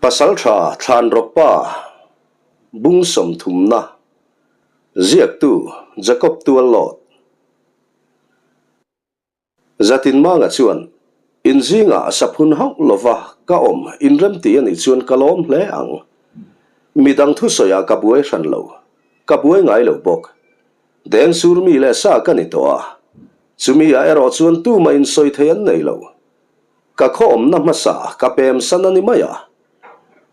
Pasaltha Thlanrawkpa bung sawmthumna ziaktu Jacob Tuallawt. Zatinmanga chuan, In zingah saphun hauh lova ka awm inremti a nih chuan ka lawm hle ang. Midang thusawiah ka buai hran lo. Ka buai ngai lo bawk. Deng sur mi leh sa ka ni tawh a. Chumi ah erawh chuan tumah insawi thei an nei lo. Ka khaw awmna hmasa ka pem san a ni mai a.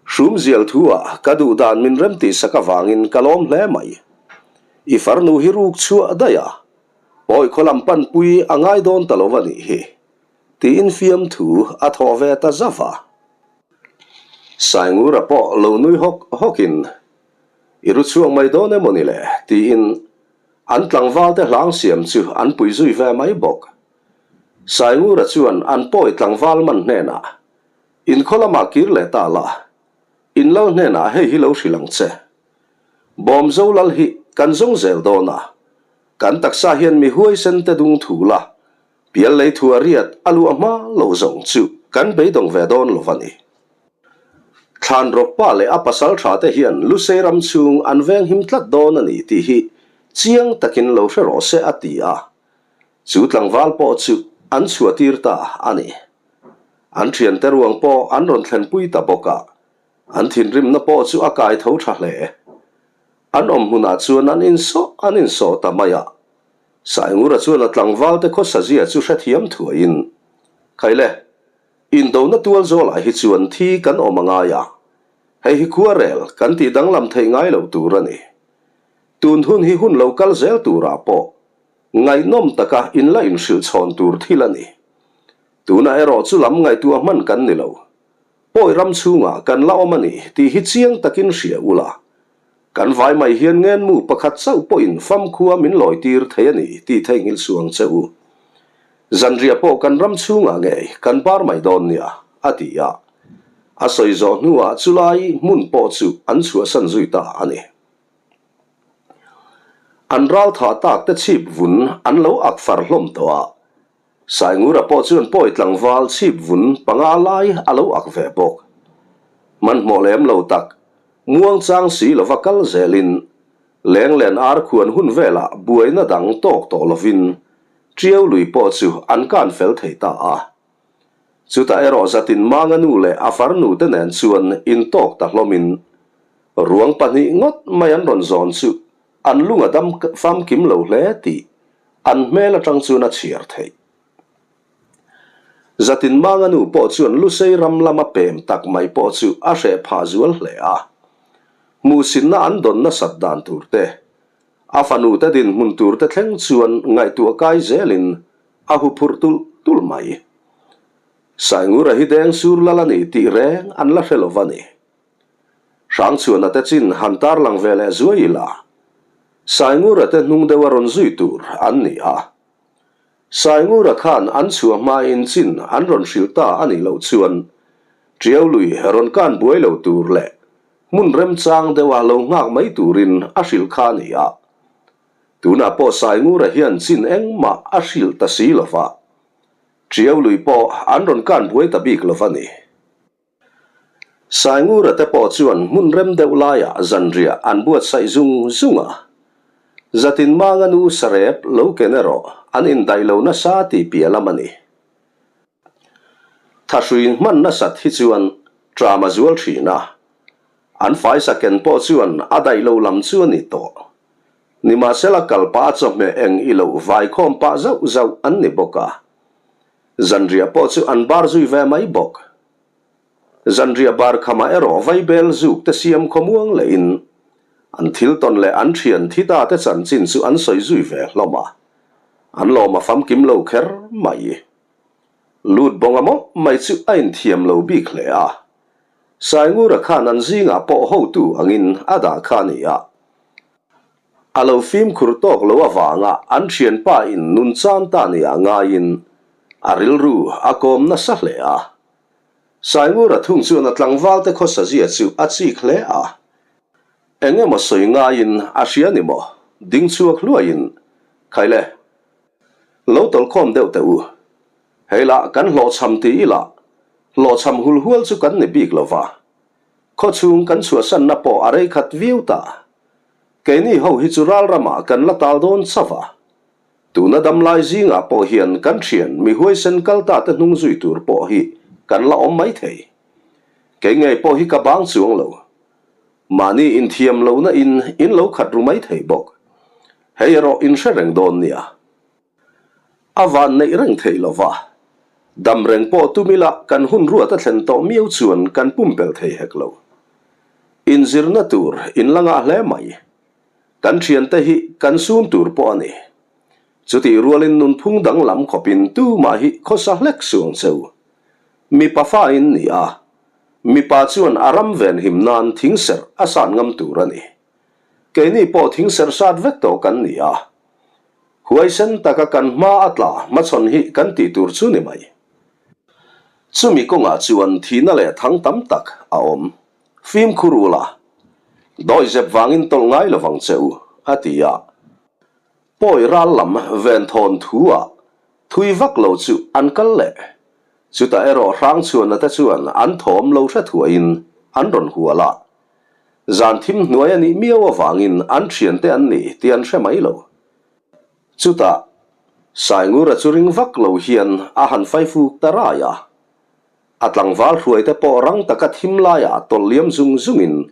Hrum zial thu ah ka duh dan min remtihsak avangin ka lawm hle mai. I farnu hi ruk chhuah daih a. Pawi khaw lam panpui a ngai dawn ta lo a nih hi, tiin fiamthu a thawh ve ta zauh a. Saingura pawh lo nui hawk hawkin, I ru chhuak mai dawn emaw ni le? tiin an tlangvalte hlang siam chu an pui zui ve mai bawk. Saingura chuan an pawi tlangval man hnenah, In khaw lamah kir leh ta la, in lal hnenah hei hi lo hrilh ang che. Bawmzo lal hi kan zawng zel dawn a, kan taksa hian mi huaisen te dung thu la, pial lei thu a riat a luah hma lo zawng chu kan beidawng ve dawn lo va ni. Thlanrawkpa leh a pasal tha te hian Lusei ram chhung an veng him tlat dawn a ni tih hi chiang takin lo hre rawh se a ti a, chu tlangval pawh chu an chhuahtir ta a ni. An thiante ruang pawh an rawn thlenpui ta bawk a. An thinrimna pawh chu a kai tho tha hle. An awm hmunah chuan an insawh an insawh ta mai a. Saingura chuan a tlangvalte khawsazia chu hrethiam thuaiin, Khaile, indona tual zawlah hi chuan thi kan awm a ngai a, hei hi khuarel kan tih danglam theih ngai lo tur a ni. Tun hun hi hun lo kal zel turah pawh ngaihnawm taka inla inhrilh chhawn tur thil a ni. Tunah erawh chu lam ngaihtuah hman kan ni lo. Pawi ram chhungah kan la awm a ni tih hi chiang takin hria ula, kan vai mai hian ngenmu pakhat chauh pawhin famkhua min lawitir thei a ni tih theihnghilh suang che u. Zanriah pawh kan ram chhungah ngei kan bar mai dawn nia, a ti a. A sawi zawh hnuah chulai hmun pawh chu an chhuahsan zui ta a ni. An ral thah tak te chhip vun an lo ak far hlawm tawh a, Saingura pawh chuan pawi tlangval chhip vun panga lai a lo ak ve bawk. Hmanhmawh lem lo tak, muang chang si lova kal zelin, lenglen ar khuan hun velah buaina dang tawk tawh lovin Tiau lui pawh chu an kan fel thei ta a. Chutah erawh zatin Manga nu leh a farnu te nen chuan intawk ta hlawmin ruang pahnih ngawt mai an rawn zawn chu an lung a dam famkim lo hle tih An hmel atang chuan a chhiar theih. Zatin Manga nu pawh chuan Lusei ram lama pem tak mai pawh chu a hreh phah zual hle a. Hmuhsinna an dawn nasat dan tur te, a fanu te dinhmun tur te thleng chuan ngaihtuah kai zelin a huphurh tulh tulh mai. Saingura hi deng sur lal a ni tih reng an la hre lo va ni. Hrangchhuana te chin han tarlang ve leh zuai ila, Saingura te hnung deuha rawn zui tur an ni a. Saingura khan an chhuah hmain chin an rawn hrilh ta a nih loh chuan Tiau lui rawn kan buai lo tur leh hmun remchang deuha lo nghak mai turin a hrilh kha a ni a. Tunah pawh Saingura hian chin engmah a hrilh ta si lova, Tiau lui pawh an rawn kan buai ta bik lova ni. Saingura te pawh chuan hmun rem deuh laiah zanriah an buatsaih zung zung a. Zatin Manga nu sarep lo ken erawh an indaih lo nasa tih piah lam a ni. Thahrui hman nasat hi chuan ṭam a zual ṭhin a, an faisa ken pawh chuan a daih lo lam chu a ni tawh. Nimahsela kalpah a chawhmeh eng i loh vaikhawm pah zauh zauh an ni bawk a. Zanriah pawh chu an bar zui ve mai bawk. Zanriah bar khamah erawh vaibel zuk te siam khawmuang lehin an thil tawn leh an thian thi ta te chanchin chu an sawi zui ve hlawm a, an lawm a famkim lo kher mai. Lut bawng a mawlh mai chu a inthiam lo bik hle a, Saingura khan an zingah pawh hotu angin a dah kha a ni a. A lo fimkhur tawk lo avanga an thianpa in nun chan ta nia ngaiin a rilru a kawm nasa hle a. Saingura thung chuan a tlangvalte khawsazia chu a chik hle a. Eng emaw sawi ngaiin a hria ni maw? Ding chhuak hluaiin, Khaile, lo tawlkhawm deuh teh u. Hei lah kan hlawhchham ti ila, hlawhchham hulhual chu kan ni bik lo va. Khawchhung kan chhuahsanna pawh a rei khat viau ta. Keini ho hi chu ral ramah kan la tal dawn chauh a. Tuna damlai zingah pawh hian kan thian mi huaisen kal ta te hnung zui tur pawh hi kan la awm mai thei. Kei ngei pawh hi ka bang chuang lo. Mahni inthiam lohna in in lo khat ru mai thei bawk. Hei erawh in hre reng dawn nia. A van neih reng theih lo va. Dam reng pawh tum ila kan hun ruat a thlen tawh miau chuan kan pumpelh thei hek lo. Inzirna tur in la ngah hle mai. Kan thiante hi kan sun tur pawh a ni. Chutih rualin nunphung danglam khawpin tumah hi khawsa hlek suang cheu. Mipa fa in ni a, mipa chuan a ram venhim nan thingserh a sat ngam tur a ni. Keini pawh thingserh sat vek tawh kan ni a. Huaisen taka kan hma a tla hmachhawn hi kan tih tur chu ni mai. Chumi kawngah chuan thihna leh thang tam tak a awm. Fimkhur u la, dawihzep vangin tawlh ngai lo vang che u, a ti a. Pawi ral lam venthawn thu ah thui vak lo chu an kal leh. Chutah erawh Hrangchhuana te chuan an thawm lo hre thuaiin an rawn hual a. Zan thim hnuai a nih miau avangin an thiante an ni tih an hre mai lo. Chutah Saingura chu ring vak lo hian a han faifuk ta rai a. A tlangval hruaite pawh rang taka thim laiah tawlh liam zung zungin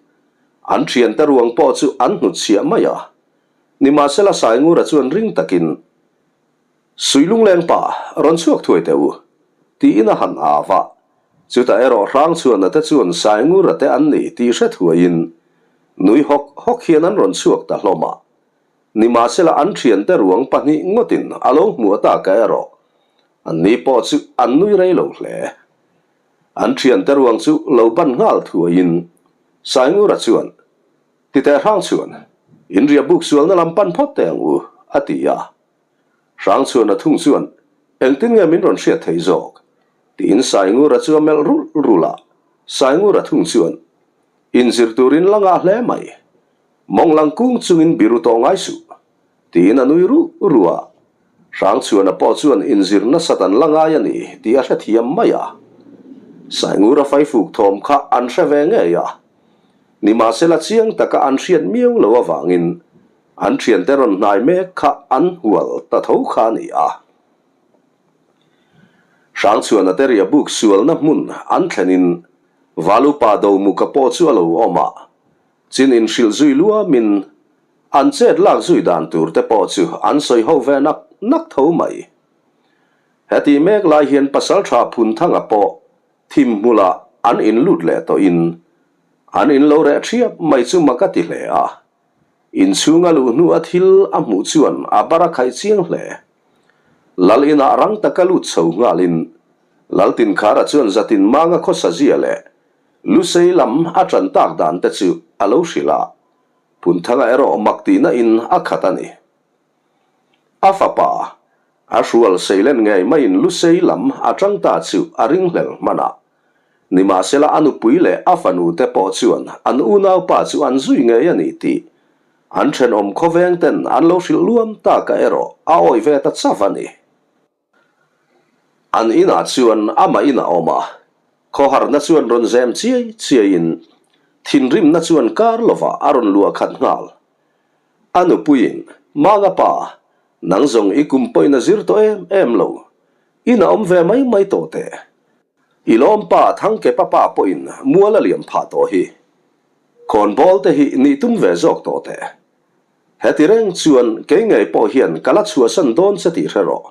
an thiante ruang pawh chu an hnutchhiah mai a. Nimahsela Saingura chuan ring takin, Sui lungleng pa, rawn chhuak thuai teh u, tiin a han au a. Chutah erawh Hrangchhuana te chuan Saingura te an ni tih hre thuaiin nui hawk hawk hian an rawn chhuak ta hlawm a. Nimahsela an thiante ruang pahnih ngawtin a lo hmuh ataka erawh anni pawh chu an nui rei lo hle. An thiante ruang chu lo ban nghal thuaiin Saingura chuan, Titeh Hrangchhuan, in riah buk sualna lam pan phawt teh ang u, a ti a. Hrangchhuana thung chuan, Engtin nge min rawn hriat theih zawk? tiin Saingura chu a melh rulh rulh a. Saingura thung chuan, Inzir turin la ngah hle mai. Mawng lang kung chungin biru tawh ngai suh, tiin a nui ruh ruh a. Hrangchhuana pawh chuan inzir nasat an la ngai a ni tih a hrethiam mai a. Saingura faifuk thawm kha an hre ve ngei a. Nimahsela chiang taka an hriat miau lo avangin an thiante rawn hnai mek kha an hual ta tho kha a ni a. Hrangchhuana te ria buk sualna hmun an thlenin Valupa Domuka pawh chu a lo awm a. Chin inhrilh zui luamin an chet lak zui dan tur te pawh chu an sawi ho ve nak nak tho mai. Hetih mek lai hian Pasaltha Phunthanga pawh thim hmulah an inlut leh tawhin an in lo reh thiap mai chu mak a ti hle a. Inchhunga luh hnu a thil a hmuh chuan a bar a khaih chiang hle. Lal inah rang taka lut chho nghalin Laltinkhara chuan zatin manga khawsa zia leh Lusei lam a ṭan tak dan te chu a lo hrilh a, Phunthanga erawh mak tihna in a khat a ni. A fapa, a hrual seilen ngei maiin Lusei lam a ṭang ta chu a ringhlel hman a. Nimahsela a nupui leh a fanu te pawh chuan an unaupa chu an zui ngei a ni tih an ṭhenawm khawveng ten an lo hrilh luam taka erawh a awih ve ta chauh a ni. An inah chuan amah in a awm a, khawharna chuan rawn zem chiai chiaiin thinrimna chuan kar lovah a rawn luah khat nghal. A nupuiin, Manga pa, nang zawng i kum pawhin a zir tawh em em lo, in a awm ve mai mai tawh teh. I lawmpa Thangkepa pa pawhin mual a liam phah tawh hi. Khawnbawl te hi nih tum ve zawk tawh teh. Heti reng chuan kei ngei pawh hian ka la chhuahsan dawn che tih hre rawh.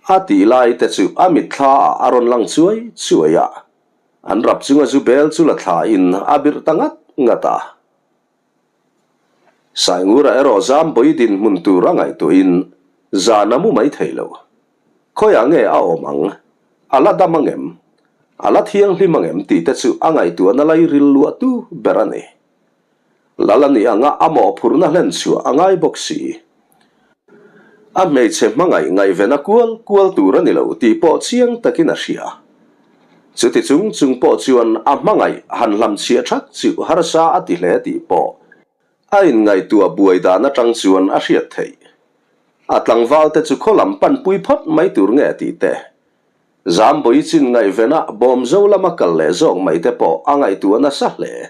A tih lai te chu a mitthla ah a rawn lang chuai chuai a, an rap chunga zu bel chu la thla in a birh ta ngat ngat a. Saingura erawh Zambawi dinhmun tur a ngaihtuahin zan a mu mai thei lo. Khawiah nge a awm ang? A la dam angem? A la thianghlim angem tih te chu a ngaihtuahna lairil luahtu ber a ni. Lal a nih anga a mawhphurhna hlen chhuah a ngai bawk si. A hmeichhe hmangaih ngaihvena kual kual tur a ni lo tih pawh chiang takin a hria. Chuti chung chung pawh chuan a hmangaih han hlamchhiah thak chu harsa a ti hle tih pawh a inngaihtuah buai dan atang chuan a hriat theih. A tlangvalte chu khaw lam panpui phawt mai tur nge tih te, Zambawi chin ngaihvena Bawmzo lama kal leh zawk mai te pawh a ngaihtuah nasa hle.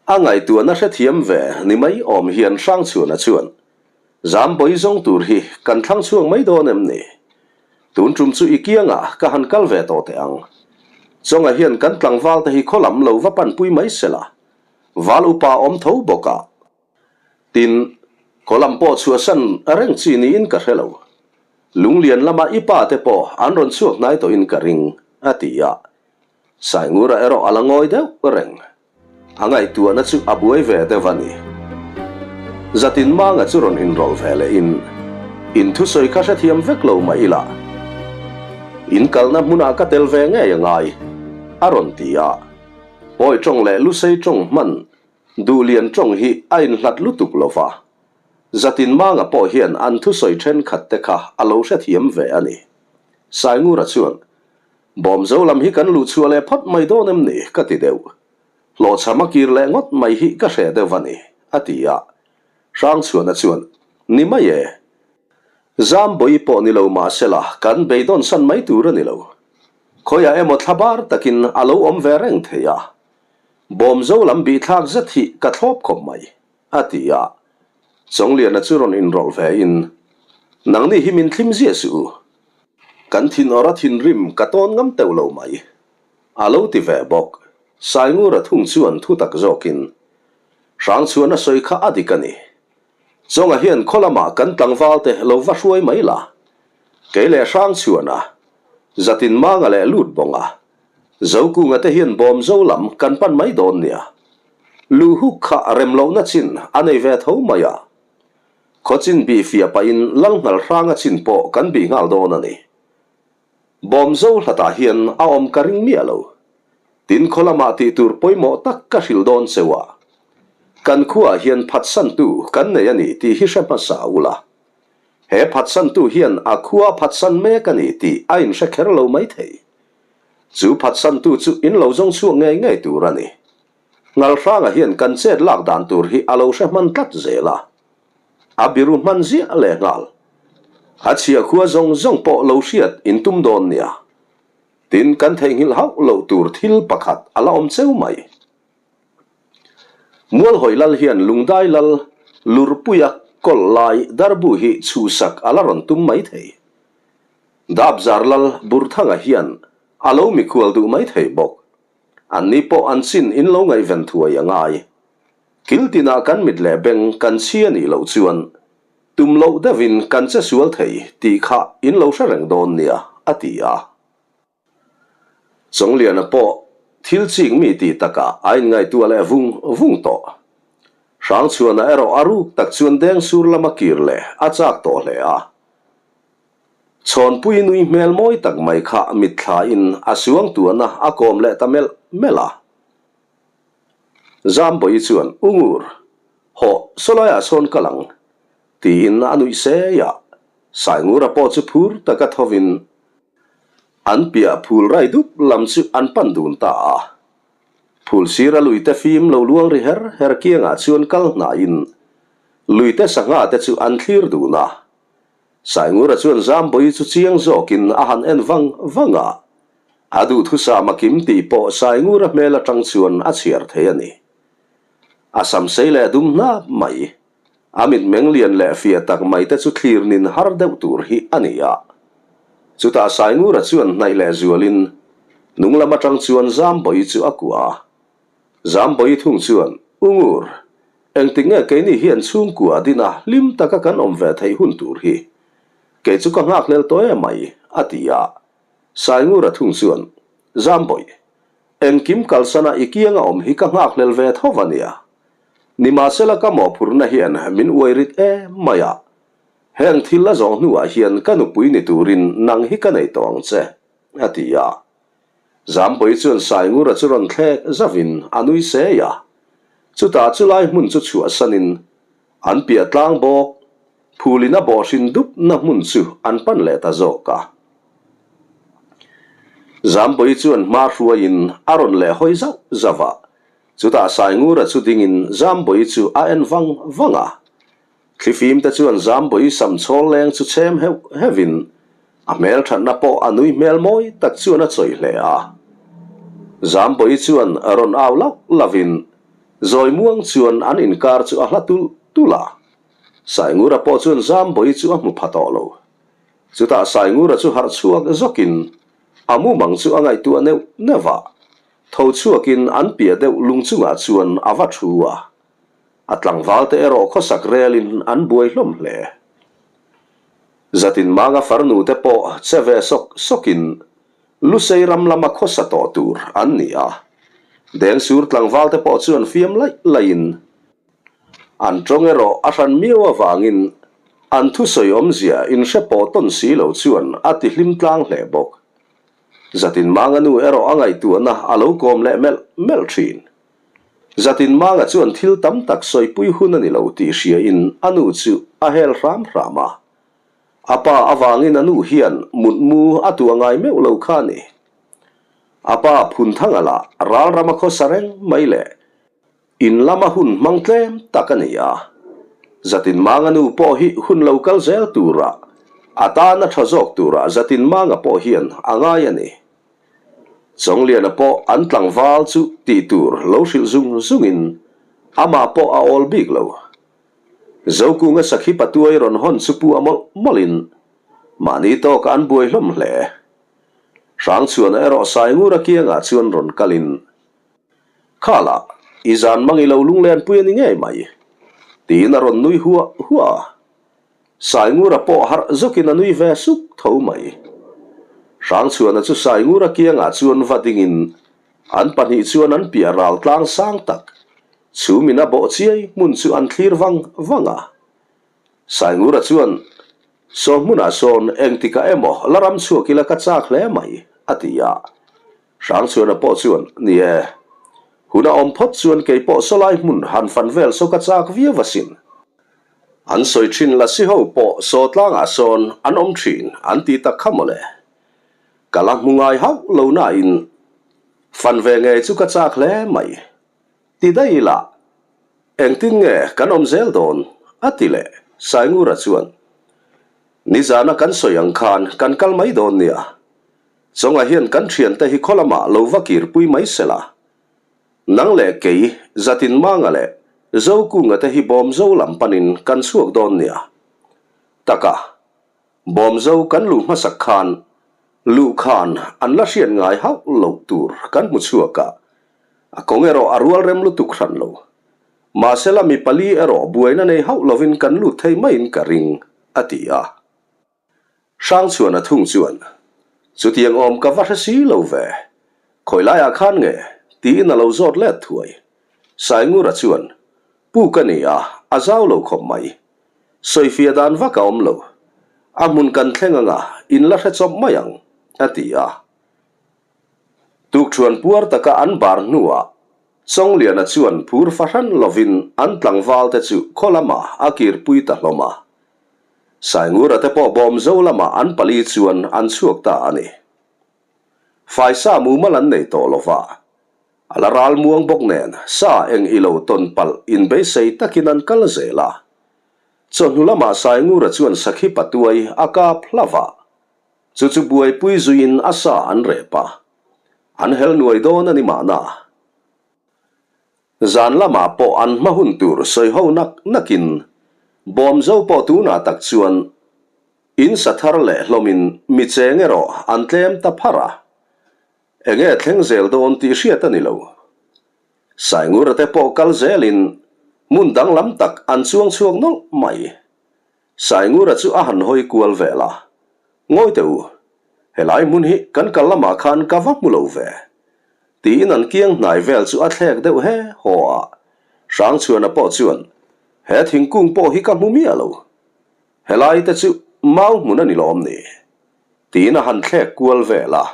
A ngaihtuahna hrethiam ve ni mai awm hian Hrangchhuana chuan, Zambawi zawng tur hi kan thlang chhuak mai dawn em ni? Tun tum chu i kiangah ka han kal ve tawh teh ang. Chawnga hian kan tlangvalte hi khaw lam lo va panpui mai sela, val upa awm tho bawk a. Tin, khaw lam pawh chhuahsan reng chi niin ka hre lo. Lunglian lama i pa te pawh an rawn chhuak hnai tawhin ka ring, a ti a. Saingura erawh a la ngawi deuh reng. A ngaihtuahna chu a buai ve deuh a ni. Zatin Manga chu rawn inrawlh ve lehin, In thusawi kha hrethiam vek lo mah ila, in kalna hmunah ka tel ve ngei a ngai, a rawn ti a. Pawi tawng leh Lusei tawng hman Duhlian tawng hi a inhlat lutuk lo va, Zatin Manga pawh hian an thusawi thenkhat te kha a lo hrethiam ve a ni. Saingura chuan, Bawmzo lam hi kan luh chhuah leh phawt mai dawn em ni? ka ti deuh. Hlawhchham a kir leh ngawt mai hi ka hreh deuh a ni, a ti a. Hrangchhuana chuan, Ni mai e. Zambawi pawh ni lo mahsela kan beidawn san mai tur a ni lo. Khawiah emaw thlabar takin a lo awm ve reng thei a. Bawmzo lam bihthlak zet hi ka thlawp khawp mai, a ti a. Chawngliana chu rawn inrawlh ve in, Nangni hi min thlim ziah suh u. Kan thinawr a thinrim ka tawn ngam teuh lo mai, a lo ti ve bawk. Saingura thung chuan thu tak zawkin, Hrangchhuan a sawi kha a dik a ni. Chawnga hian khaw lamah kan tlangvalte lo va hruai mai la. Kei leh Hrangchhuana, Zatin Manga leh Lutbawnga, Zokunga te hian Bawmzo lam kan pan mai dawn nia. Luhuk kha rem lohna chin a nei ve tho mai a. Khaw chin bih fiah pahin Lalnghal hranga chin pawh kan bih nghal dawn a ni. Bawmzo hlatah hian a awm ka ring miah lo. Tin khaw lamah tih tur pawimawh tak ka hrilh dawn cheu a. Kan khuaah hian phatsantu kan nei a ni tih hi hre hmasa ula. He phatsantu hian a khua phatsan mek a ni tih a inhre kher lo maithei. Chu phatsantu chu in lo zawng chhuak ngei ngei tur a ni. Ngalhranga hian kan chet lak dan tur hi a lo hre hman tlat zel a. A biru hman ziah leh nghal. A chhia khua zawng zawng pawh lo hriat in tum dawn nia. Tin, kan theihnghilh hauh loh tur thil pakhat a la awm cheu mai. Mualhawi lal hian Lungdai lal Lurpuia kawlh lai darbu hi chhuhsak a la rawn tum mai thei. Dapzar lal Burthanga hian a lo mikhual duh mai thei bawk. An ni pawh an chin in lo ngaihven thuai a ngai. Kil tinah kan mit leh beng kan chhi a nih loh chuan tum loh deuhin kan che sual thei tih kha in lo hre reng dawn nia, a ti a. Chawngliana pawh thil chik mi tih takah a inngaihtuah leh vung vung tawh. Hrangchhuana erawh a ruk tak chuan Dengsur lama kir leh a chak tawh hle a. Chhawnpui nui hmel mawi tak mai kha mitthlain a suangtuahna a kawm leh ta melh melh a. Zambawi chuan, U Ngur, hawh, sawlaiah sawn kal ang, tiin a nuih sei a. Saingura pawh chu phur taka thovin an piah phul rai dup lam chu an pan dun ta a. Phul sira luite fim lo luang ri her her kiangah chuan kal hnaiin luite sangha te chu an thlir dun a. Saingura chuan Zambawi chu chiang zawkin a han en vang vang a, a duhthusam a kim tih pawh Saingura hmel atang chuan a chhiar thei a ni. A sam sei leh dum hnap mai, a mitmeng lian leh fiah tak mai te chu thlir nin har deuh tur hi a ni a. Chutah Saingura chuan hnaih leh zualin hnung lam atang chuan Zambawi chu a kuah a. Zambawi thung chuan, U Ngur, engtik nge keini hian chhungkua dina hlim taka kan awm ve theih hun tur hi? Kei chu ka nghakhlel tawh em mai, a ti a. Saingura thung chuan, Zambawi, engkim kalsana i kianga awm hi ka nghakhlel ve tho va nia. Nimahsela ka mawhphurhna hian min uai rit em mai a. Heng thil a zawh hnuah hian ka nupui ni turin nang hi ka nei tawh ang che, a ti a. Zambawi chuan Saingura chu rawn thlek zavin a nui sei a. Chutah chulai hmun chu chhuahsanin an piah tlang bawk, phulin a bawhhrin dupna hmun chu an pan leh ta zawk a. Zambawi chuan hma hruaiin a rawn leh hawi zauh zauh a. Chutah Saingura chu dingin Zambawi chu a en vang vang a. Thlifim te chuan Zambawi sam chhawl leng chu chhem heuh heuhin a hmel thatna pawh a nui hmel mawi tak chuan a chawi hle a. Zambawi chuan rawn au lauh lauhin zawi muang chuan an inkar chu a hla tulh tulh a. Saingura pawh chuan Zambawi chu a hmu pha tawh lo. Chutah Saingura chu harh chhuak zawkin a mumang chu a ngaihtuah neuh neuh a, tho chhuakin an piah deuh lung chungah chuan a va thu a. A tlangval te erawh khawsak relin an buai hlawm hle. Zatin manga farnu te pawh che ve sawk sawkin Lusei ram lama khawsa tawh tur an ni a. Dengsur tlangval te pawh chuan fiam laih laihin an tawng erawh a hran miau avangin an thusawi awmzia inhre pawh tawn si lo chuan a ti hlim tlang hle bawk. Zatin manga nu erawh a ngaihtuahna a lo kawm leh melh melh thin. Zatin Manga chuan thil tam tak sawipui hun a ni lo tih hriain a nu chu a hel hram hram a. A pa avangin a nu hian mutmu a tuah ngai meuh lo kha a ni. A pa Phunthanga lah ral rama khawsa reng mai leh in lama hun hmang tlem tak a ni a. Zatin Manga nu pawh hi hun lo kal zel turah a tana tha zawk turah Zatin Manga pawh hian a ngai a ni. Chawngliana pawh an tlangval chu tih tur lo hrilh zung zungin amah pawh a awl bik lo. Zokunga sakhi patuai rawn hawn chu pu a mawlh mawlhin mahni tawkah an buai hlawm hle. Hrangchhuana erawh Saingura kiangah chuan rawn kalin, Khalah, i zan mang i lo lunglenpui a ni ngei mai, tiin a rawn nui huah huah a. Saingura pawh harh zawkin a nui ve suk tho mai. Hrangchhuana chu Saingura kiangah chuan va dingin an pahnih chuan an piah ral tlang sang tak chhumin a bawh chiai hmun chu an thlir vang vang a. Saingura chuan, Saw hmunah sawn engtikah emaw la ram chhuak ila ka chak hle mai, a ti a. Hrangchhuana pawh chuan, Ni e, hun a awm phawt chuan kei pawh sawlai hmun han fan vel saw ka chak viau asin. An sawi thin lasi ho pawh saw tlangah sawn an awm thin an ti tak kha mawle. Ka la hmu ngai hauh lo nain fan ve ngei chu ka chak hle mai. Ti daih ila engtin nge kan awm zel dawn? a ti leh Saingura chuan. Nizana kan sawi ang khan kan kal mai dawn nia. Chawnga hian kan thiante hi khaw lamah lo va kirpui mai sela. Nang leh kei, Zatin Manga leh Zokunga te hi Bawmzo lam panin kan chhuak dawn nia. Taka, Bawmzo kan luh hmasak khan luh khan an la hriat ngai hauh loh tur kan hmu chhuak a, a kawng erawh a rual rem lutuk hran lo. Mahsela mi pali erawh buaina nei hauh lovin kan lut thei maiin ka ring, a ti a. Hrangchhuana thung chuan, Chutiang awm ka va hre si lo ve. Khawi laiah khan nge? tiin a lo zawt let thuai. Saingura chuan, Pu ka ni a, a zau lo khawp mai. Sawifiah dan vak a awm lo. A hmun kan thleng anga in la hre chawp mai ang, a ti a. Tukṭhuan puar taka an bar hnuah Chawngliana chuan phur fahran lovin an tlangvalte chu khaw lamah a kirpui ta hlawm a. Saingura te pawh Bawmzo lamah an pali chuan an chhuak ta a ni. Faisa mumal an nei tawh lo va, a la ral muang bawk nen sa eng i lo tawn palh inbeisei takin an kal zel a. Chawhnu lamah Saingura chuan sakhi patuai a kap hlauh a, chu chu buaipui zuiin a sa an rep a, an hel nuai dawn a ni mahna. Zan lamah pawh an hma hun tur sawi ho nak nakin Bawmzo pawh tunah tak chuan in sa thar leh hlawmin mi cheng erawh an tlem ta phar a, enge thleng zel dawn tih hriat a ni lo. Saingura te pawh kal zelin hmun danglam tak an chuang chhuak nawlh mai. Saingura chu a han hawi kual vel a, Ngawi teh u, helai hmun hi kan kal lamah khan ka va hmu lo ve. Tiin an kiang hnai vel chu a thlek deuh he haw a, Hrangchhuana pawh chuan, He thingkung pawh hi ka hmu miah lo. Helai te chu mau hmun a ni lawm ni? Tiin a han thlek kual vel a.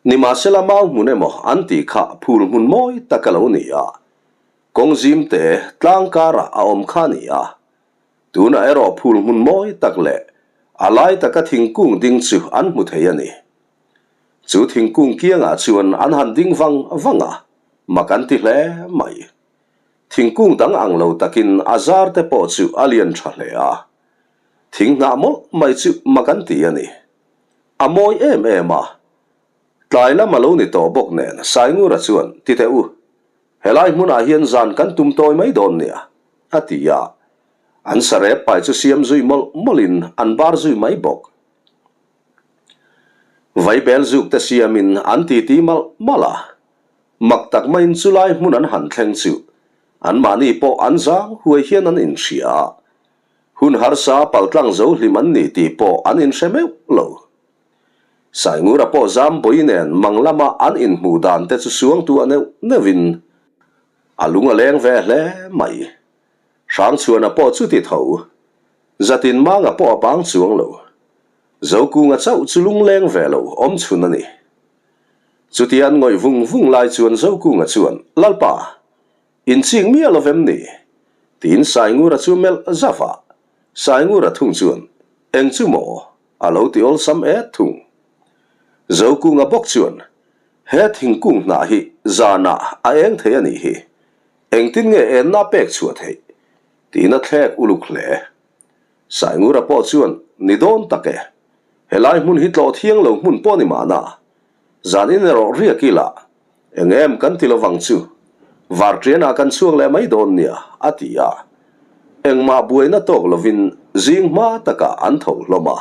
Nimahsela mau hmun emaw an tih kha phul hmun mawi tak a lo ni a, Kawng zim te tlang karah a awm kha a ni a, tunah erawh phul hmun mawi tak leh a lai taka thingkung ding chu an hmu thei a ni. Chu thingkung kiangah chuan an han ding vang vang a, mak an ti hle mai. Thingkung dang ang lo takin a zar te pawh chu a lian tha hle a. Thing hnah mawlh mai chu mak an ti a ni. A mawi em em a. Tlai lam a lo ni tawh bawk nen Saingura chuan, Ti teh u, helai hmunah hian zan kan tum tawi mai dawn nia, a ti a. An sarep pai chu siam zui mawlh mawlhin an bar zui mai bawk. Vaibel zuk te siamin an titi malh malh a. Mak tak maiin chulai hmun an han thleng chu anmahni pawh an zang huai hian an inhria a. Hun harsa paltlang zo hlim an ni tih pawh an inhre meuh lo. Saingura pawh Zambawi nen mang lama an inhmuh dan te chu suangtu a neuh neuhin a lung a leng ve hle mai. Hrangchhuana pawh chuti tho. Zatin manga pawh a bang chuang lo. Zokunga chauh chu lungleng ve lo awm chhun a ni. Chutia an ngawih vung vung lai chuan Zokunga chuan, Lalpa, inching miah lo vem ni? Tiin Saingura chu melh zauh a. Saingura thung chuan, Eng chu maw? a lo ti awlsam et thung. Zokunga bawk chuan, He thingkung hnah hi zanah a eng thei a nih hi. Engtin nge enna pek chhuah theih? Tiin a thlek uluk hle. Saingura pawh chuan, Ni dawn tak e. Helai hmun hi tlawh thiang lo hmun pawh ni mahna. Zan in erawh riak ila, eng em kan ti lovang chu. Varṭianah kan chhuak leh mai dawn nia, a ti a. Engmah buaina tawk lovin zing hma takah an tho hlawm a.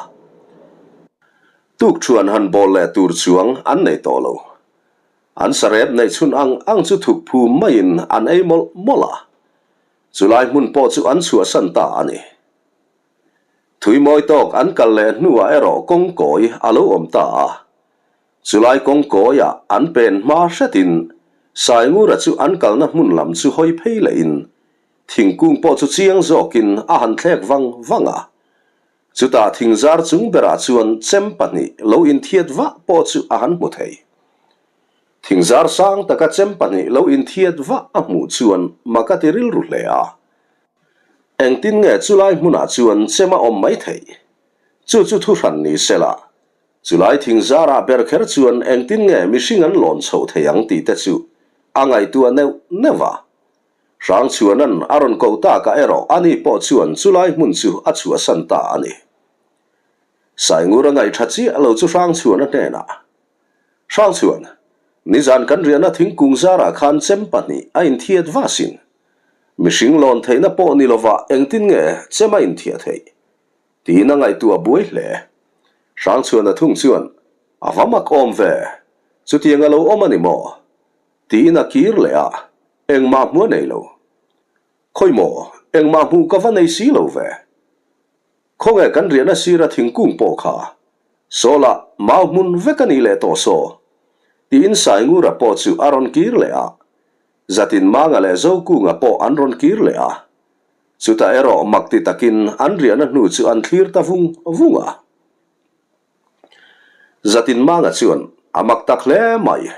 Tukṭhuan han bawl leh tur chuang an nei tawh lo. An sarep neih chhun ang ang chu thuk phum maiin an ei mawlh mawlh a. Chulai hmun pawh chu an chhuahsan ta a ni. Thuimawi tawk an kal leh hnuah erawh kawngkawi a lo awm ta a. Chulai kawngkawiah an pen hma hretin Saingura chu an kalna hmun lam chu hawi phei lehin thingkung pawh chu chiang zawkin a han thlek vang vang a. Chutah thingzar chung berah chuan chem pahnih lo inthiat vah pawh chu a han hmu thei. Thingzar sang taka chem pahnih lo inthiat vah a hmuh chuan mak a ti rilru hle a. Engtin nge chulai hmunah chuan chem a awm mai theih? Chu chu thu hran ni sela, chulai thingzarah ber kher chuan engtin nge mihring an lawn chhoh thei ang tih te chu a ngaihtuah neuh neuh a. Hrangchhuana'n a rawn koh takah erawh ani pawh chuan chulai hmun chu a chhuahsan ta a ni. Saingur a ngaihṭha chiah lo chu Hrangchhuana hnenah Hrangchhuan, nizan kan riahna thingkung zarah khan chem pahnih a inthiat va sin. Mihring lawn theihna pawh ni lovah engtin nge chem a inthiah theih? Tiin a ngaihtuah buai hle. Hrangchhuana thung chuan, A va mak awm ve, chutiang a lo awm a ni maw? Tiin a kir leh a, engmah hmu a nei lo. Khawi maw, engmah hmuh ka va nei si lo ve. Khawnge kan riahna sira thingkung pawh kha Sawlah mau hmun vek a nih leh tawh saw? Tiin Saingura pawh chu a rawn kir leh a, Zatinmanga leh Zokunga pawh an rawn kir leh a. Chutah erawh mak ti takin an riahna hnu chu an thlir ta vung vung a. Zatinmanga chuan a mak tak hle mai.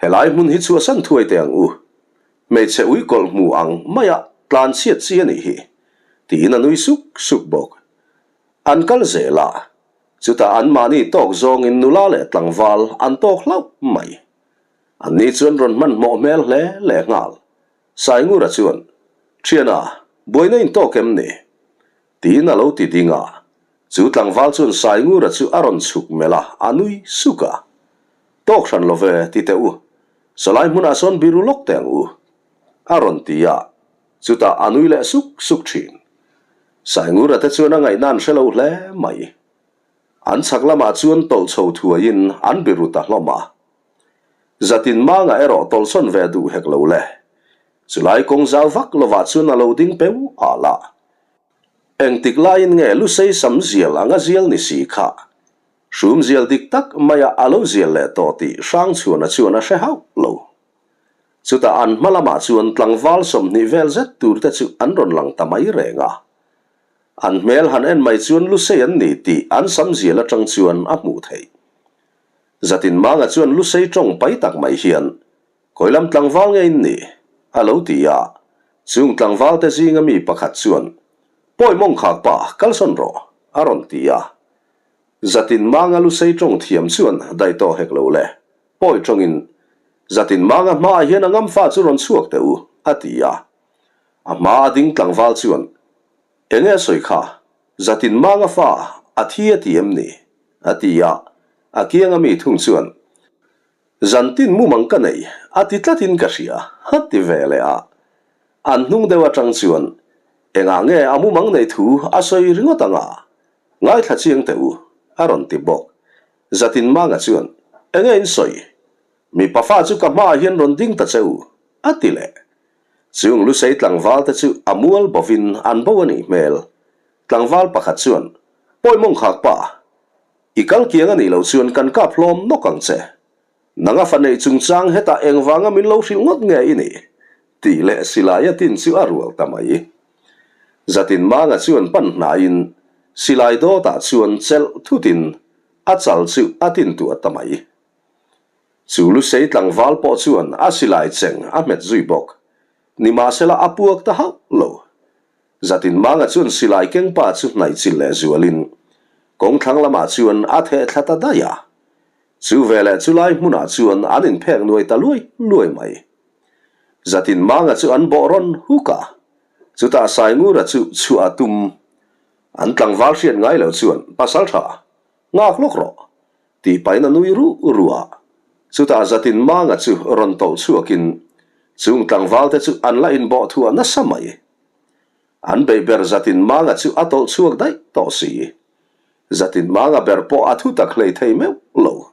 Helai hmun hi chhuahsan thuai teh ang u. Hmeichhe ui kawlh hmu ang maia tlan chhiat chi a nih hi, tiin a nui suk suk bawk. An kal zel a, chutah anmahni tawk zawngin nula leh tlangval an tawk hlauh mai. Anni chuan rawn hmanhmawh hmel hle lehnghal. Saingura chuan, Thiana, buaina in tawk em ni? Tiin a lo ti ding a, chu tlangval chuan Saingura chu a rawn chhuk melh a, a nui suk a. Tawk hran lo ve, ti teh u. Sawlai hmunah sawn biru lawk teh ang u, a rawn ti a, chutah a nui leh suk suk thin. Saingura te chuan a ngaihna an hre lo hle mai. An chhak lamah chuan tawlh chho thuaiin an biru ta hlawm a. Zatin manga erawh tawlhsawn ve duh hek lo le. Chulai kawng zau vak lovah chuan a lo ding peu al a. Engtik laiin nge Lusei sam zial anga zial ni si kha? Hrum zial dik tak maia a lo zial leh tawh tih Hrangchhuana chuan a hre hauh lo. Chutah an hma lamah chuan tlangval 20 vel zet tur te chu an rawn lang ta mai reng a. An hmel han en mai chuan Lusei an ni tih an sam zial atang chuan a hmuh theih. Zatinmanga chuan Lusei tawng pai tak mai hian Kawilam tlangval nge in nih? a lo ti a. Chung tlangvalte zinga mi pakhat chuan, Pawi mawng khak pa, kalsawn rawh, a rawn ti a. Zatin manga lusei tawng thiam chuan daih tawh hek lo le, pawi tawngin, Zatin manga hmaah hian a ngamfa chu rawn chhuak teh u, a ti a. A hma a ding tlangval chuan, Enge a sawi kha? Zatin manga fa a thi a ti em ni? a ti a, a kianga mi thung chuan, Zantin mumang ka nei a ti tlatin ka hria, a ti ve leh a. An hnung deuh atang chuan, Engah nge a mumang nei thu a sawi ringawt anga? Ngaithla chiang teh u, a rawn ti bawk. Zatin manga chuan, Enge in sawi? Mipa fa chu ka hmaah hian rawn ding ta che u, a ti leh. Chung Lusei tlangval te chu a mual bovin an bo a nih hmel. Tlangval pakhat chuan, Pawi mawng khak pa, i kal kiang a nih loh chuan kan kap hlawm nawk ang che. Nang a fa neih chungchang hetah engvanga min lo hrilh ngawt nge i nih? tih leh silai a tin chu a rual ta mai. Zatin Manga chuan pan hnaiin silai dawtah chuan chelh thutin a chal chu a tin tuah ta mai. Chu Lusei tlangval pawh chuan a silai cheng a hmet zui bawk. Nimahsela a puak ta hauh lo. Zatin Manga chuan silai keng pa chu hnaih chilh leh zualin kawngthlang lamah chuan a theh thla ta daih a. Chu veleh chu lai hmunah chuan an inphek nuai ta luai luai mai. Zatin Manga chu an bawh rawn huk a, chutah Saingura chu chhuah a tum. An tlangval hriat ngai lo chuan, Pasaltha, nghak lawk rawh. Tih pahin a nui ruh ruh a, chutah Zatin Manga chu rawn tawlh chhuakin chung tlangvalte chu an la inbawh thuah nasa mai. An beih ber Zatin Manga chu a tawlh chhuak daih tawh si. Zatin Manga ber pawh a thu tak hlei thei meuh lo.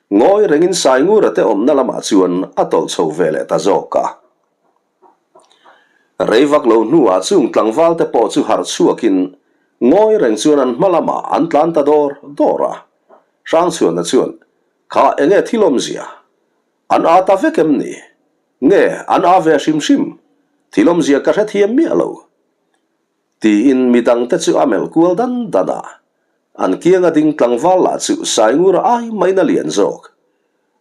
Ngawi rengin Saingura te awmna lamah chuan a tawlh chho ve leh ta zawk a. Rei vak lo hnuah chung tlangvalte pawh chu harh chhuakin ngawi reng chuan an hma lamah an tlan ta dawr dawr a. Hrangchhuana chuan, Kha enge thil awmzia? An aa ta vek em ni? Nge an aa ve hrim hrim? Thil awmzia ka hrethiam miah lo. Tiin midangte chu a melh kual dan dan a. An kianga ding tlangval lah chu Saingura ai maina lian zawk.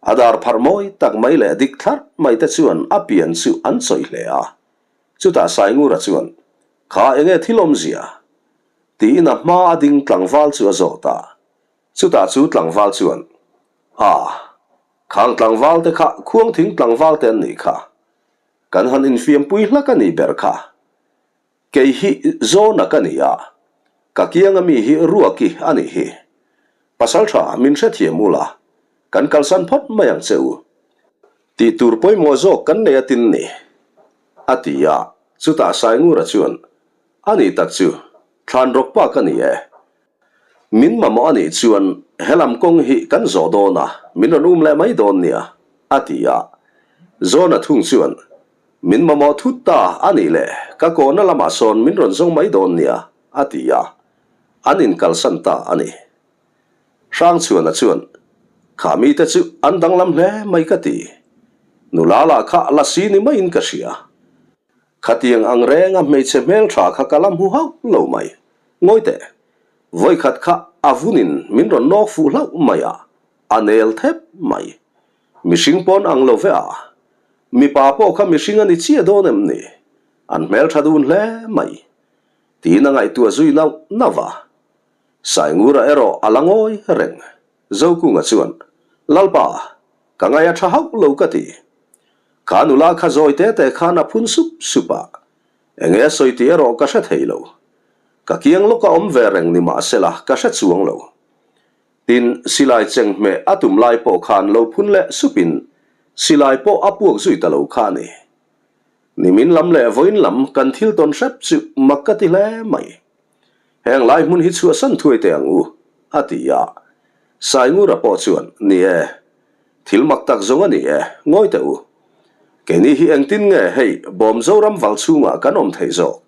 A dar pharh mawi tak mai leh dik thlarh mai te chuan a pian chu an chawih hle a. Chutah Saingura chuan, Kha enge thil awmzia? Tiin a hma a ding tlangval chu a zawt a. Chutah chu tlangval chuan, A, khang tlangval te kha khuangthing tlangval te an nih kha. Kan han infiampui hlak a nih ber kha. Kei hi Zawna ka ni a, ka kianga mi hi Ruaki a nih hi. Pasal tha min hrethiam ula, kan kalsan phawt mai ang che u. Tih tur pawimawh zawk kan nei a tin ni, a ti a, chutah Saingura chuan, A nih tak chu, thlan rawk pa ka ni e. Min mamawh a nih chuan helam kawng hi kan zawh dawn a, min rawn um leh mai dawn nia, a ti a. Zawna thung chuan, Min mamawh thut ta a nih leh ka kawhna lamah sawn min rawn zawng mai dawn nia, a ti a. An inkalsan ta a ni. Hrangchhuana chuan, Kha mite chu an danglam hle mai ka ti. Nula lah kha lasi ni maiin ka hria. Khatiang ang renga hmeichhe hmeltha kha ka la hmu hauh lo mai. Ngawi teh, vawikhat kha a vunin min rawn nawk fuh hlauh mai a, a nel thep mai. Mihring pawn ang lo ve a, mipa pawh kha mihring a ni chiah dawn em ni? An hmeltha dun hle mai. Tiin a ngaihtuah zui nauh nauh a. Saingura erawh a la ngawi reng. Zokunga chuan, Lalpa, ka ngaih a tha hauh lo ka ti. Kha nula kha zawi te te khan a phun sup sup a, enge a sawi tih erawh ka hre thei lo. Ka kiang lawk a awm ve reng ni mahsela ka hre chuang lo. Tin, silai cheng hmeh a tum lai pawh khan lo phun leh supin silai pawh a puak zui ta lo kha a ni. Nimin lam leh vawiin lam kan thil tawn hrep chu mak ka ti hle mai. Heng lai hmun hi chhuahsan thuai teh ang u, a ti a. Saingura pawh chuan, Ni e, thil mak tak zawng a ni e, ngawi teh u. Keini hi engtin nge hei bawm Zoram val chhungah kan awm theih zawk?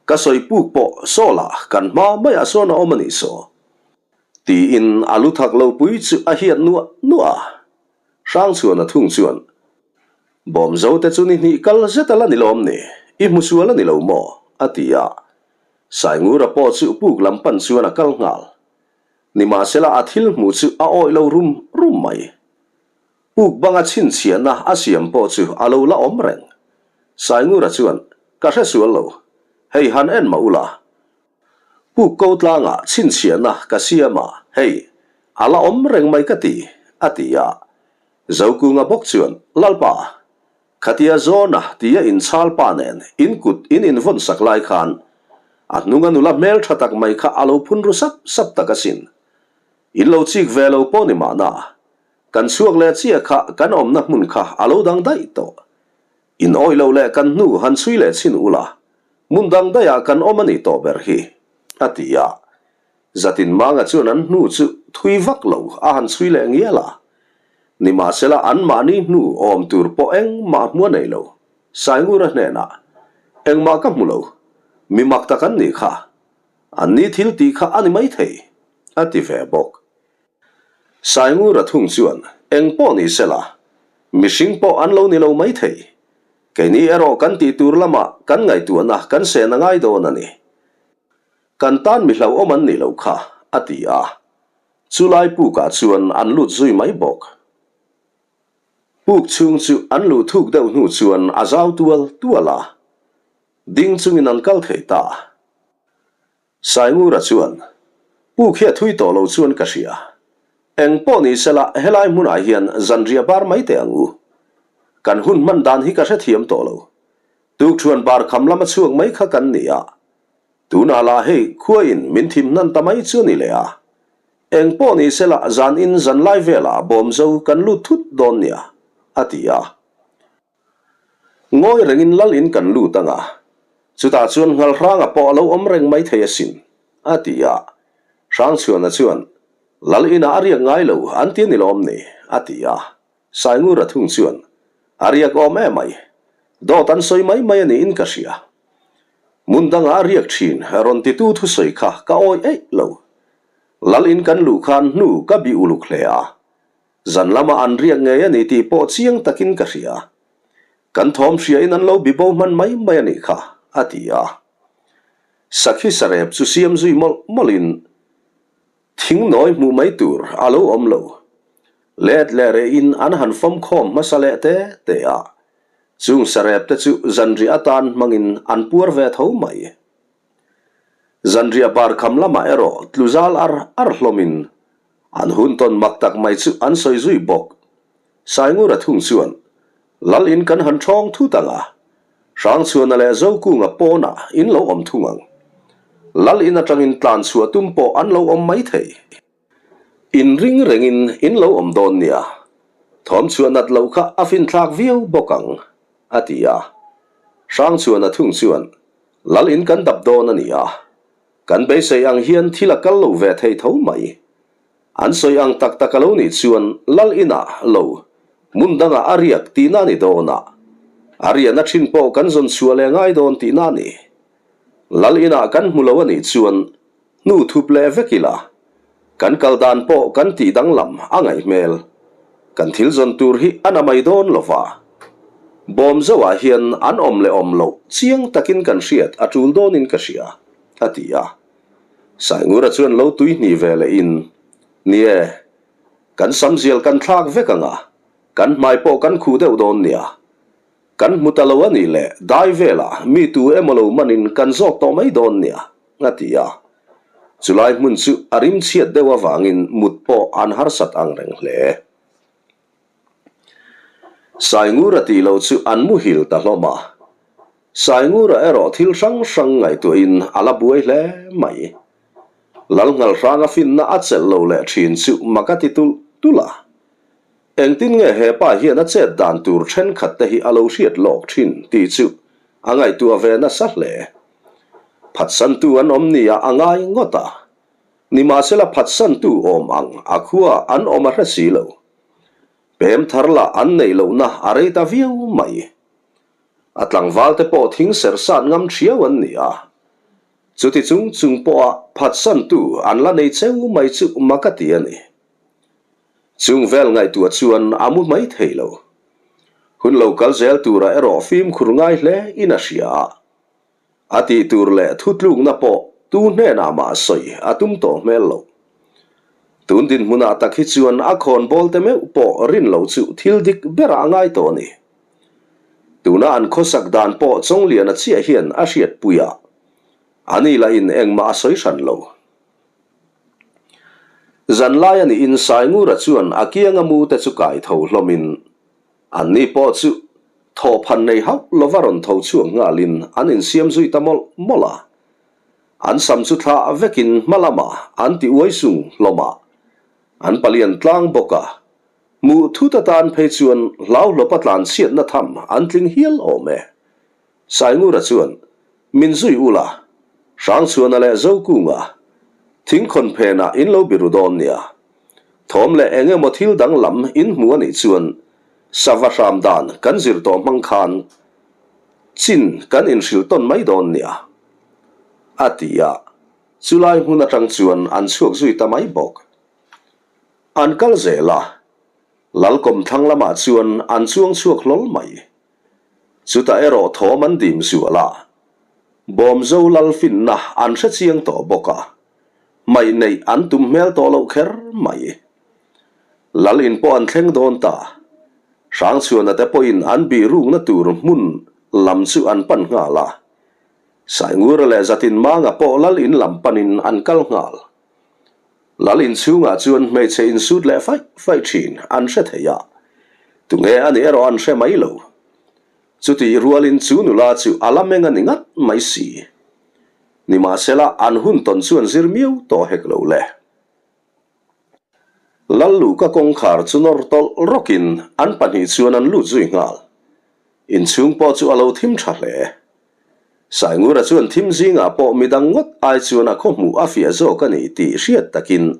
Ka sawi puk pawh Sawla kan hma maiah sawn a awm a nih saw? Tiin a lu thak lo pui chu a hiat nuah nuah a. Hrangchhuana thung chuan, Bawmzo te chu ni hnih kal zet a la ni lawm ni? I hmu sual a ni lo maw? a ti a. Saingura pawh chu puk lam pan chuan a kal nghal. Nimahsela a thil hmuh chu a awih lo rum rum mai. Puk banga chhinchhiahna a siam pawh chu a lo la awm reng. Saingura chuan, Ka hre sual lo. Hei han en mah ula. Puk ko tlangah chhinchhiahna ka siam a, hei, a la awm reng mai ka ti, a ti a. Zokunga bawk chuan, Lalpa! Khatia Zawna tia inchhal pa nen in kut in invawn sak lai khan a hnunga nula hmel tha tak mai kha a lo phun ru sap sap tak asin. In lo chik ve lo pawh ni mahna, kan chhuak leh chiah kha kan awmna hmun kha a lo dang daih tawh. In awih loh leh kan hnu han chhui leh chhin ula, hmun dang daihah kan awm a nih tawh ber hi, a ti a. Zatin Manga chuan an hnu chu thui vak lo a han chhui leh ngial a. Nimahsela anmahni hnu awm tur pawh engmah hmu a nei lo. Saingura hnenah, Engmah ka hmu lo, mi mak tak an nih kha. Anni thil tih kha a ni maithei, a ti ve bawk. Saingura thung chuan, Eng pawh ni sela, mihring pawh an lo ni lo maithei. Keini erawh kan tih tur lamah kan ngaihtuahna kan sen a ngai dawn a ni. Kan tan mi hlauhawm an nih loh kha, a ti a. Chulai pukah chuan an lut zui mai bawk. Puk chhung chu an luh thuk deuh hnu chuan a zau tual tual a, ding chungin an kal thei ta. Saingura chuan, Puk hi a thui tawh lo chuan ka hria. Eng pawh ni sela helai hmunah hian zanriah bar mai teh ang u. Kan hun hman dan hi ka hrethiam tawh lo. Tukṭhuan bar kham lama chhuak mai kha kan ni a. Tunah lah hei khuain min thim hnan ta mai chu a ni leh a. Eng pawh ni sela zan in zan lai velah bawmzo kan lut thut dawn nia, a ti a. Ngawi rengin lal in kan lut ang a, chutah chuan Nghalhranga pawh a lo awm reng mai thei asin, a ti a. Hrangchhuana chuan, Lal inah a riak ngai lo an ti a ni lawm ni? a ti a. Saingura thung chuan, A riak awm em mai. Dawt an sawi mai mai a niin ka hria. Hmun dangah a riak thin rawn titu thusawi kha ka awi eih lo. Lal in kan luh khan hnu ka bih uluk hle a. Zan lama an riak ngei a ni tih pawh chiang takin ka hria. Kan thawm hriain an lo bibo hman mai mai a nih kha, a ti a. Sakhi sarep chu siam zui mawlh mawlhin Thing nawi hmuh mai tur a lo awm lo. Let leh rehin an han fawm khawm hmasa leh te te a. Chung sarep te chu zanriah atan hmangin an puar ve tho mai. Zanriah bar kham lamah erawh tlu zal ar ar hlawmin an hun tawn mak tak mai chu an sawi zui bawk. Saingura thung chuan Lal in kan han ṭhawng thut ang a, Hrangchhuana leh Zokunga pawnah in lo awm thung ang. Lal in aṭangin tlan chhuah tum pawh an lo awm mai thei. In ring rengin in lo awm dawn nia, thawm chhuah nat loh kha a finthlak viau bawk ang, a ti a. Hrangchhuana thung chuan, Lal in kan dap dawn a ni a, kan beisei ang hian thil a kal lo ve thei tho mai. An sawi ang tak tak a lo nih chuan Lal inah lo, hmun dangah a riak tihna a ni dawn a, a riahna thin pawh kan zawn chhuah leh ngai dawn tihna a ni. Lal inah kan hmu lo a nih chuan hnu thup leh vek ila, kan kal dan pawh kan tih danglam a ngaih hmel. Kan thil zawn tur hi a na mai dawn lo va. Bawm zoah hian an awm leh awm loh chiang takin kan hriat a tul dawnin ka hria, a ti a. Saingura chuan lo tui hnih ve leh in, Ni e, kan samzial kan thlak vek ang a, kan hmai pawh kan khuh deuh dawn nia. Kan hmu ta lo a nih leh dai velah mi tu emaw lo manin kan zawk tawh mai dawn nia, a ti a. Chulai hmun chu a rim chhiat deuh avangin mut pawh an harsat ang reng hle. Saingura tih loh chu an muhil ta hlawm a. Saingura erawh thil hrang hrang ngaihtuahin a la buai hle mai. Lalnghalhranga finna a chelh lo leh thin chu mak a ti tulh tulh a. Engtin nge he pa hian a chet dan tur thenkhat te hi a lo hriat lawk thin tih chu a ngaihtuah ve nasa hle. Phatsantu an awm nia a ngai ngawt a. Nimahsela phatsantu awm ang a khua an awm a hre si lo. Pem thar lah an neih lohna a rei ta viau mai. A tlangval te pawh thing serh sat ngam thiau an ni a. Chuti chung chung pawha phatsantu an la nei cheu mai chu mak a ti a ni. Chung vel ngaihtuah chuan a mu mai thei lo. Hun lo kal zel turah erawh fimkhur ngai hle in a hria a. A tih tur leh thutlukna pawh tu hnenah mah sawi a tum tawh hmel lo. Tun dinhmunah tak hi chuan a khawnbawl te meuh pawh rin loh chu thil dik berah a ngai tawh a ni. Tuna an khawsak dan pawh Chawngliana chiah hian a hriatpui a, a ni lahin engmah a sawi hran lo. Zanlai a niin Saingura chuan a kianga mu te chu kai tho hlawmin Anni pawh chu. Thawhphan nei hauh lova rawn tho chhuak nghalin an insiam zui ta mawlh mawlh a. An sam chu thlah vekin hma lamah an ti uai sung hlawm a. An palian tlang bawk a. Hmuh thut atan phei chuan hlauhlawpa tlanchhiatna tham an tling hial awm e. Saingura chuan, Min zui ula, Hrangchhuana leh Zokunga, thingkhawn phenah in lo biru dawn nia. Thawm leh eng emaw thil dang lam in hmu a nih chuan sava hram dan kan zir tawh hmang khan chin kan inhrilh tawn mai dawn nia, a ti a. Chulai hmun atang chuan an chhuak zui ta mai bawk. An kal zel a, Lalkawm thlang lamah chuan an chuang chhuak hlawl mai. Chutah erawh thawm an dim zual a, Bawmzo lal finna an hre chiang tawh bawk a, hmaih neih an tum hmel tawh loh kher mai. Lal in pawh an thleng dawn ta, Hrangchhuana te pawhin an bih rukna tur hmun lam chu an pan nghal a, Saingura leh Zatinmanga pawh lal in lam panin an kal nghal. Lal inchhungah chuan hmeichhe insut leh faih faih thin an hre thei a, tunge a nih erawh an hre mai lo. Chutih rualin chu nula chu a la meng a ni ngat mai si. Nimahsela an hun tawn chuan zir miau tawh hek lo le. Lal luhka kawngkhar chu nawr tawlh rawkin an pahnih chuan an lut zui nghal. Inchhung pawh chu a lo thim tha hle. Saingura chuan thim zingah pawh midang ngawt ai chuan a khaw hmuh a fiah zawk a ni tih hriat takin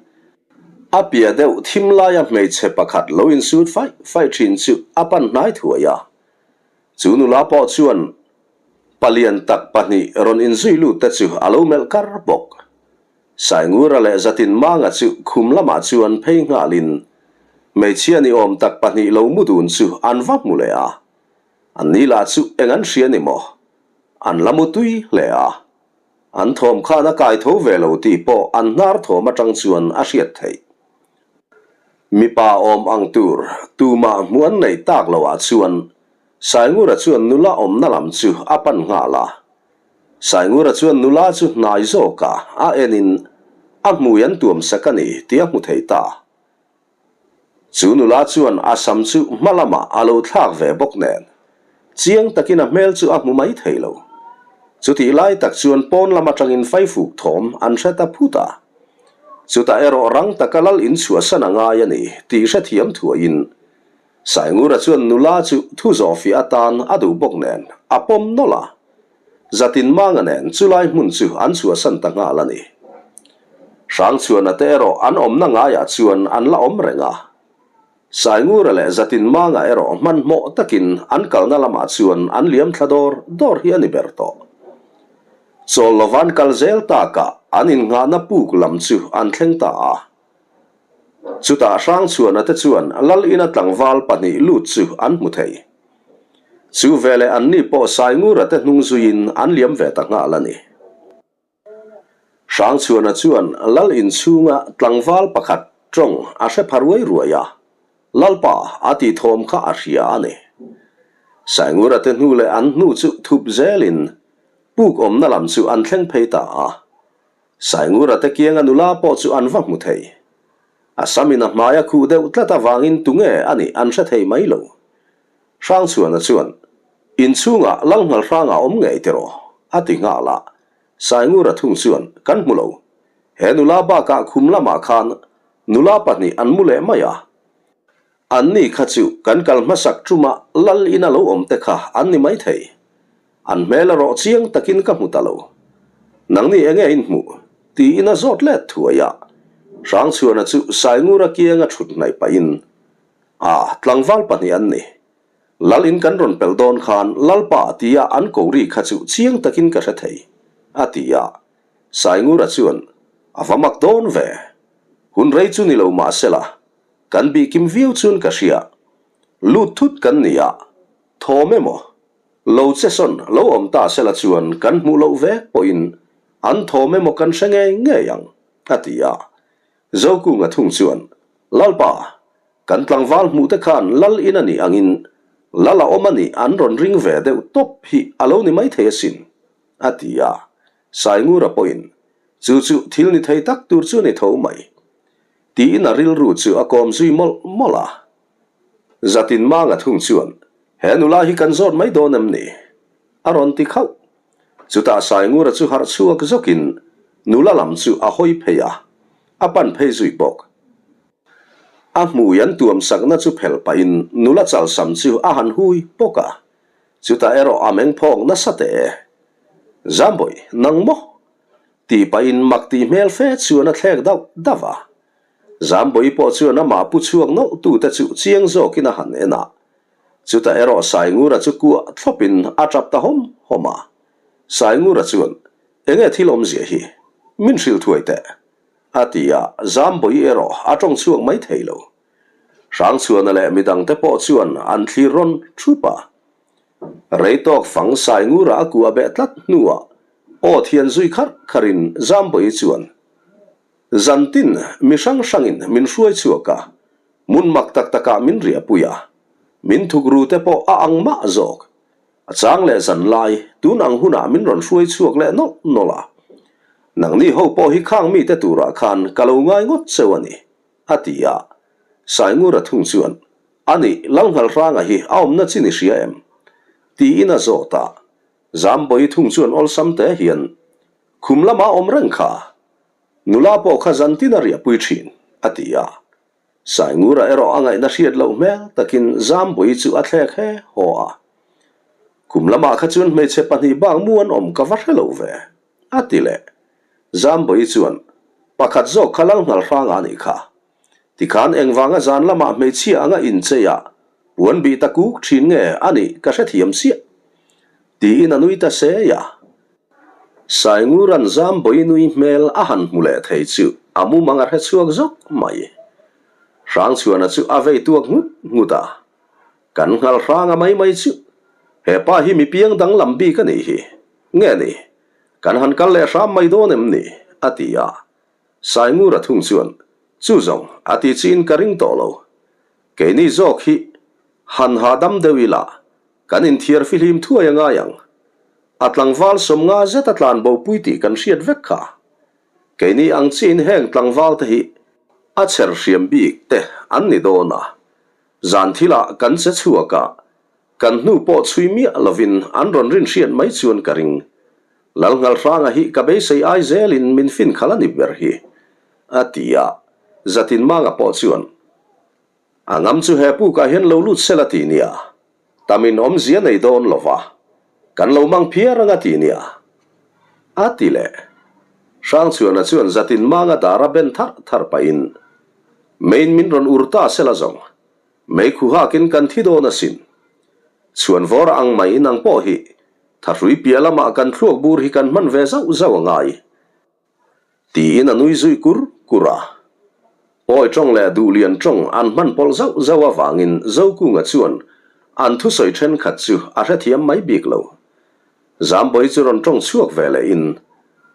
a piah deuh thim laia hmeichhe pakhat lo insut faih faih thin chu a pan hnai thuai a. Chu nula pawh chuan palian tak pahnih rawn inzui lut te chu a lo melh kar bawk. Saingura leh Zatinmanga chu khum lamah chuan phei nghalin hmeichhia ni awm tak pahnih lo mu dun chu an va hmu leh a. An ni lah chu eng an hria ni maw? An la mu tui hle a. An thawm khan a kai tho ve lo tih pawh an hnar thawm atang chuan a hriat theih. Mipa awm ang tur tumah hmuh an neih tak loh ah chuan Saingura chuan nula awmna lam chu a pan nghal a. Saingura chuan nula chu hnai zawkah a enin a hmui an tuam sak a ni tih a hmu thei ta. Chu nula chuan a sam chu hma lamah a lo thlak ve bawk nen, chiang takin a hmel chu a hmu mai thei lo. Chutih lai tak chuan pawn lam atangin faifuk thawm an hre ta phut a. Chutah erawh rang taka lal inchhuahsan a ngai a ni tih hrethiam thuaiin Saingura chuan nula chu thu zawhfiah atan a duh bawk nen a pawm nawlh a. Zatinmanga nen chulai hmun chu an chhuahsan ta nghal a ni. Hrangchhuana te erawh an awmna ngaiah chuan an la awm reng a. Saingura leh Zatinmanga erawh hmanhmawh takin an kalna lamah chuan an liam thla dawr dawr hi a ni ber tawh. Chawl lova an kal zel takah an innghahna puk lam chu an thleng ta a. Chutah Hrangchhuana te chuan Lal ina tlangval pahnih lut chu an hmu thei. Chu veleh anni pawh Saingura te hnung zuiin an liam ve ta nghal a ni. Hrangchhuana chuan Lal inchhunga tlangval pakhat tawng a hre pha ruai ruai a, Lalpa a tih thawm kha a hria a ni. Saingura te hnu leh an hnu chu thup zelin puk awmna lam chu an thleng phei ta a. Saingura te kianga nula pawh chu an va hmu thei. A samin a hmai a khuh deuh tlat avangin tunge a nih an hre thei mai lo. Hrangchhuana chuan, Inchhungah Lalnghal hrangah awm ngei tiraw? a ti nghal a. Saingura thung chuan, Kan hmu lo. He nula bakah khum lamah khan nula pahnih an mu leh mai a. Anni kha chu kan kal hmasak ṭuma lal ina lo awm te kha an ni maithei. An hmel erawh chiang takin ka hmu ta lo. Nangni enge in hmuh? tiin a zawt let thuai a. Hrangchhuana chu Saingura kianga ṭhut hnaih pahin, A, tlangval pahnih an ni. Lal in kan rawn pelh dawn khan Lalpa tia an ko ri kha chu chiang takin ka hre thei, a ti a. Saingura chuan, A va mak dawn ve. Hun rei chu ni lo mahsela, Kan bih kim viau chuan ka hria. Lut thut kan ni a, thawm emaw? Lo che sawn lo awm ta sela chuan kan hmuh loh vek pawhin an thawm emaw kan hre ngei ngei ang, a ti a. Zokunga thung chuan, Lalpa, kan tlangval hmuh te khan lal in a nih angin lal a awm a nih an rawn ring ve deuh tawp hi a lo ni maithei asin, a ti a. Saingura pawhin, Chu chu thil ni thei tak tur chu a ni tho mai. Tiin a rilru chu a kawm zui mawlh mawlh a. Zatin Manga thung chuan, He nula hi kan zawt mai dawn em ni? A rawn ti khauh. Chutah Saingura chu harh chhuak zawkin nula lam chu a hawi phei a, a pan phei zui bawk. A hmui an tuam sakna chu phelh pahin nula chalsam chu a han hui bawk a, chutah erawh a meng phawk nasa teh e. Zambawi, nang maw? Tih pahin mak tih hmel fe chuan a thlek dauh dauh a. Zambawi pawh chuan amah pu chhuak nawlh tute chu chiang zawkin a han en a. Chutah erawh Saingura chu kuah thlawpin a tap ta hawm hawm a. Saingura chuan, Enge thil awmzia hi? Min hrilh thuai teh. A ti a, Zambawi erawh a tawng chhuak mai thei lo. Hrangchhuana leh midangte pawh chuan an thlir rawn thup a. Rei tawk fang Saingura a kuah beh tlat hnuah aw thian zui kharh kharhin Zambawi chuan, Zantin mi hrang hrangin min hruai chhuak a, hmun mak tak takah min riahpui a, min thuk ru te pawh a ang mah zawk. A chang leh zan lai, tun ang hunah min rawn hruai chhuak leh nawlh nawlh a. Nangni ho pawh hi khang mite turah khan ka lo ngai ngawt cheu a ni, a ti a. Saingura thung chuan, A nih, Lalnghalhranga hi a awmna chin i hria em? tiin a zawt a. Zambawi thung chuan awlsam te hian, Khum lamah awm reng kha, nula pawh kha zantin a riahpui thin, a ti a. Saingura erawh a ngaihna hriat loh hmel takin Zambawi chu a thlek he haw a. Khum lamah kha chuan hmeichhe pahnih bak mu an awm ka va hre lo ve, a ti leh. Zambawi chuan, Pakhat zawk kha Lalnghalhranga a nih kha. Tikhan engvanga zan lamah hmeichhia anga inchei a, puan bih ta kuk thin nge a nih ka hrethiam chiah. Tiin a nui ta sei a. Sainguran Zambawi nui hmel a han hmu leh thei chu a mumang a hre chhuak zawk mai. Hrangchhuana chu a vei tuak nghut nghut a. Kan nghal hranga mai mai chu he pa hi mi piang danglam bik a nih hi. Nge ni? Kan han kal leh hram mai dawn em ni? a ti a. Saingura thung chuan, Chu zawng, a ti chiin ka ring tawh lo. Keini zawk hi han hahdam deuh ila, kan inthiar fihlim thuai a ngai ang. A tlangval sawmnga zet a tlan bopui tih kan hriat vek kha. Keini ang chiin heng tlangval te hi a chher hriam bik te an ni dawn a. Zan thilah kan che chhuak a, Kan hnu pawh chhui miah lovin an rawn rin hriat mai chuan ka ring. Lalnghalhranga hi ka beisei ai zelin min fin khalh a ni ber hi, a ti a. Zatinmanga pawh chuan, A ngam chu he pukah hian lo lut sela ti nia, tamin awmzia nei dawn lo va, kan lo mang phiar anga ti nia, a ti leh. Hrangchhuana chuan Zatinmanga dara ben thar thar pahin, Main min rawn ur ta sela zawng, Mei khuhakin kan thi dawn asin. Chhuan vawr ang mai nang pawh hi thahrui piah lamah kan thluak bur hi kan hman ve zauh zauh a ngai. Tiin a nui zui kur kur a. Pawi tawng leh duhlian tawng an hman pawlh zauh zauh avangin Zokunga chuan an thusawi thenkhat chu a hrethiam mai bik lo. Zambawi chu rawn tawng chhuak ve lehin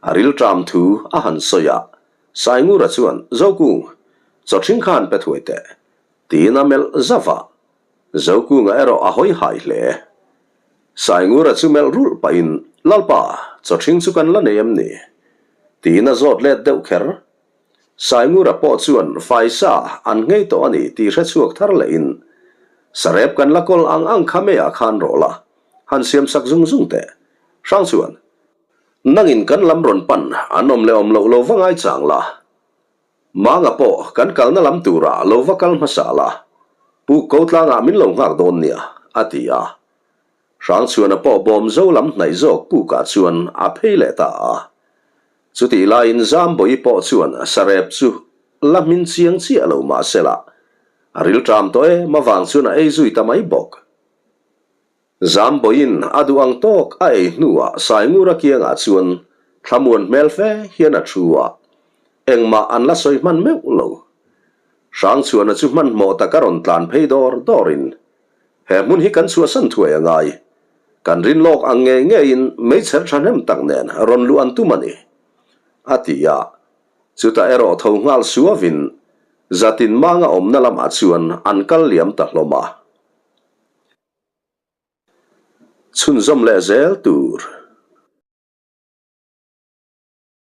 a rilṭam thu a han sawi a, Saingura chuan, Zokung, chawṭhing khan pe thuai teh. Tiin a melh zauh a, Zokunga erawh a hawi hai hle. Saingura chu melh rulh pahin, Lalpa, chawṭhing chu kan la nei em ni? Tiin a zawt let deuh kher. Saingura pawh chuan faisa an nghei tawh a ni tih hre chhuak thar lehin, Sarep kan la kawl ang ang kha meiah khan rawh la, han siam sak zung zung teh. Hrang chuan, Nangin kan lam rawn pan an awm leh awm loh lo va ngai chang la, Manga pawh kan kalna lam turah lo va kal hmasa la, Puk ko tlangah min lo nghak dawn nia, a ti a. Hrangchhuana pawh bawm zo lam hnaih zawk pukah chuan a phei leh ta a. Chutih laiin Zambawi pawh chuan sarep chu la hmin chiang chiah lo mah sela, a rilṭam tawh em avang chuan a ei zui ta mai bawk. Zambawiin a duh ang tawk a ei hnuah Saingura kiangah chuan thlamuan hmel fe hian a thu a, engmah an la sawi hman meuh lo. Hrangchhuana chu hmanhmawh taka rawn tlan phei dawr dawrin, He hmun hi kan chhuahsan thuai a ngai. Kan rin lawk ang ngei ngeiin meichher thahnem tak nen rawn luh an tum a ni, a ti a. Chutah erawh tho nghal suavin Zatin Manga awmna lamah chuan an kal liam ta hlawm a. Chhunzawm leh zel tur.